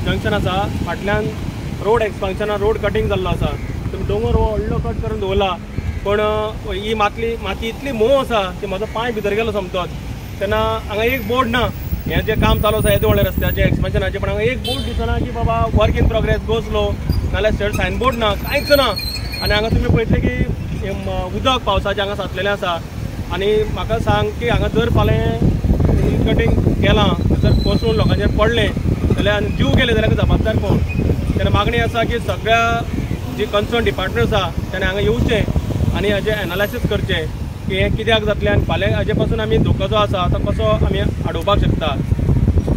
Junction आसा, फाटल्यान road एक्सपान्शना road cutting जाल्लो आसा. तुमी दोंगर हो व्हडलो कट करून दवरला, पूण ही माती इतली मोव आसा की म्हजो पांय भितर गेलो सोमतोच. तेन्ना हांगा एक बोर्ड ना, हें जें काम चालू आसा येदें व्हडलें रस्त्याचें एक्सपान्शनाचें, पण हांगा एक बोर्ड दिसना की बाबा work in progress, go slow, नाल्यार सायन बोर्ड ना, कांयच ना. आनी हांगा तुमी पळयतले की उदक पावसाचें हांगा साचलेलें आसा. आनी म्हाका सांग की हांगा जर फाल्यां कटिंग केलां जर कोसळून लोकांचेर पडलें जाल्यार आनी जीव गेले जाल्यार जबाबदार कोण? तेन्ना मागणी आसा की सगळ्या जी कन्सर्न डिपार्टमेंट आसा तेणें हांगा येवचें आनी हाजें एनालायसीस करचें की हें कित्याक जातलें आनी फाल्यां हाजे पासून आमी धोको जो आसा तो कसो आमी आडोवपाक शकता.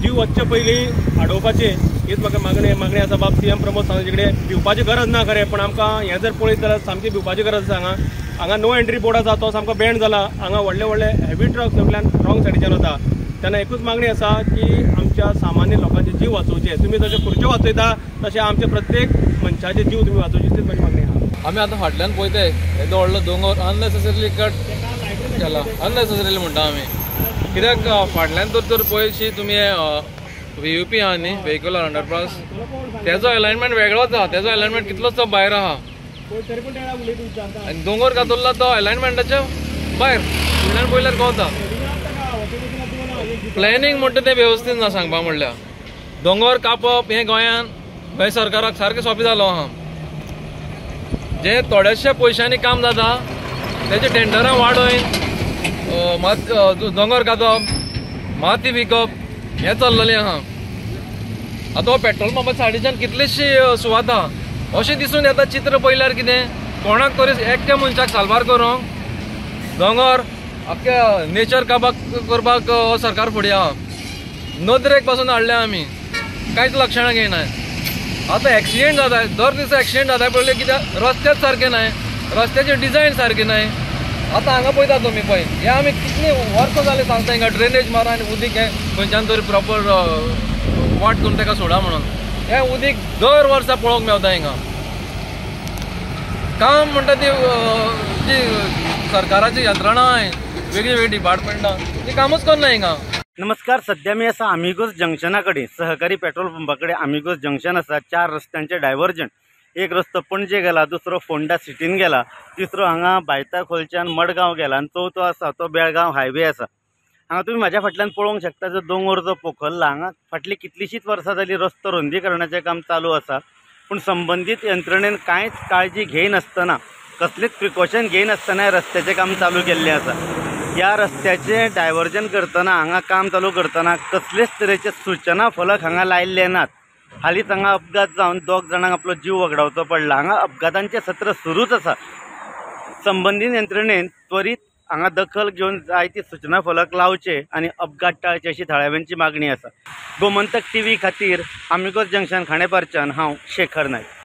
जीव वचचे पयलीं आडोवपाचें हीच म्हाका मागणी आसा. बाब CM Pramod सावंताचे कडेन भिवपाची गरज ना खरें, पण आमकां हें जर पळयत जाल्यार सामकी भिवपाची गरज आसा. हांगा हांगा नो एंट्री बोर्ड आसा तो सामको बँड जाला. हांगा व्हडले व्हडले हेवी ट्रक सगल्यान रॉंग सायडीच्यान वता. तेन्ना एकूच मागणी आसा की आमच्या सामान्य लोकांचे जीव वाचोवचे. तुमी जशे खुर्च्यो वाचयता तशें आमचे प्रत्येक मनशाचे जीव तुमी वाचोवचे, तीच म्हजी मागणी आसा. आमी आतां फाटल्यान पळयताय येदो व्हडलो दोंगर अननेसेसरीली कट केला, अननेसेसरीली म्हणटा आमी, कित्याक फाटल्यान तर पळयशी तुमी VUP आहा न्ही, व्हेहिक्युलर अंडरपास, तेजो अलायनमेंट वेगळोच आहा, तेजो अलायनमेंट कितलोच भायर आहा आनी दोंगर कातरला तो अलायनमेंटाच्या भायर फुडल्यान पळयल्यार कळटा. प्लॅनिंग म्हणटा तें वेवस्थीत ना सांगपा म्हणल्यार. दोंगर कापप हें गोंयान गोंय सरकाराक सारकें सोंपें जालो आहा. जे थोड्याशा पयशांनी काम जाता तेजे टेंडरां वाडोवन दोंगर कातप, माती विकप हें चल्लेलें आहा. आतां हो पेट्रोल पंपा सायडीच्यान कितलीशी सुवात आहा. अशें दिसून येता चित्र पळयल्यार कितें कोणाक तरी एकट्या मनशाक साल्वार करूंक दोंगर आख्ख्या नेचर काबाक करपाक सरकार फुडें आहा. नदरेक पासून हाडल्या आमी, कांयच लक्षणां घेयना. आतां एक्सिडेंट जाता, दर दिसा एक्सिडेंट जाता पळयलें कित्याक रस्तेच सारके नाय, रस्त्याचे डिजायन सारके नाय. आतां हांगा पळयता तुमी पळय, हें आमी कितलीं वर्सां जालीं सांगता हिंगा ड्रेनेज मारा आनी उदीक हें खंयच्यान तरी प्रॉपर वाट करून ताका सोडा म्हणून. हें उदीक दर वर्सा पळोवंक मेवता हिंगा. काम म्हणटा ती जी सरकाराची यंत्रणा आहाय, वेगळी वेगळी डिपार्टमेंटां ती कामूच करना हिंगा. नमस्कार, सध्या मी आसा आमिगोस जंक्शना कडेन, सहकारी पेट्रोल पंपा कडेन. आमिगोस जंक्शन आसा, 4 रस्त्यांचे डायवर्जन. एक रस्तो पणजे गेला, दुसरो फोंडा सिटीन गेला, तिसरो हांगा बायता खोलच्यान मडगांव गेला आनी चवथो आसा तो बेळगांव हायवे आसा. हांगा तुमी म्हाज्या फाटल्यान पळोवंक शकता जो दोंगर जो पोखरला, हांगा फाटलीं कितलींशींच वर्सां जालीं रस्तो रुंदीकरणाचें काम चालू आसा, पूण संबंदीत यंत्रणेन कांयच काळजी घेयनासतना, कसलीच प्रिकॉशन घेयनासतना रस्त्याचें काम चालू केल्लें आसा. ह्या रस्त्याचें डायवर्जन करतना, हांगा काम चालू करतना कसलेच तरेचे सूचना फलक हांगा लायिल्ले नात. हालींच हांगा अपघात जावन 2 जाणांक आपलो जीव वगडावचो पडला. हांगा अपघातांचें सत्र सुरूच आसा. संबंदीत यंत्रणेन त्वरीत हांगा दखल घेवन जाय ती सूचना फलक लावचे आनी अपघात टाळचे अशी थळाव्यांची मागणी आसा. गोमंतक TV खातीर आमिगोस जंक्शन खांडेपारच्यान हांव शेखर नायक.